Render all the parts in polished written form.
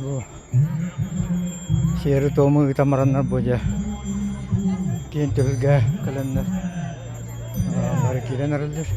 Бу сиэри-туому ыытан бараннар бу дьэ киин түһүлгэ кэлэннэр бары киирэн эрэллэр.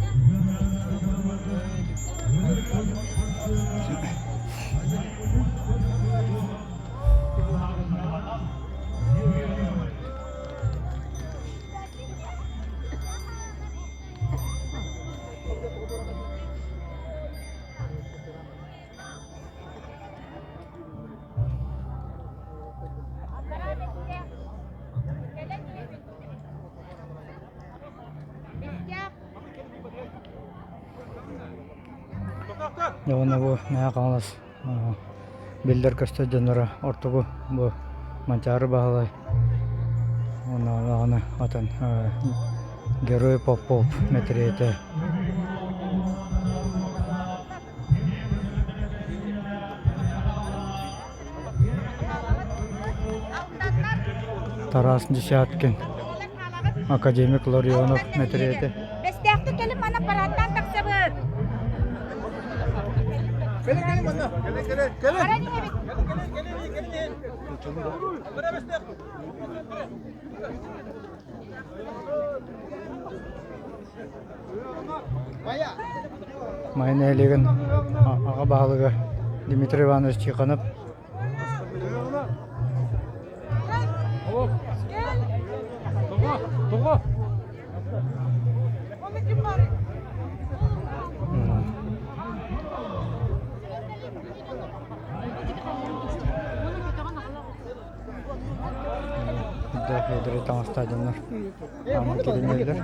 Дьэ уонна бу Мэҥэ Хаҥалас биллэр-көстөр дьонноро ортоку бу Манчаары Баһылай уонна даҕаны атын Герой Попов мэтириэтэ Тарас Десяткин, академик Ларионов мэтириэтэ. Бэстээхтик кэлин манна парааттаан тахсабыт. Кэлин кэлин манна. Кэлин кэлин кэлин. Баран иһэбит. Кэлин кэлин кэлин кэлин. Майа нэһилиэгин аҕа баһылыга Дмитрий Иванович Тихонов Дэри таҥастаах дьоннор ааны киринэллэр.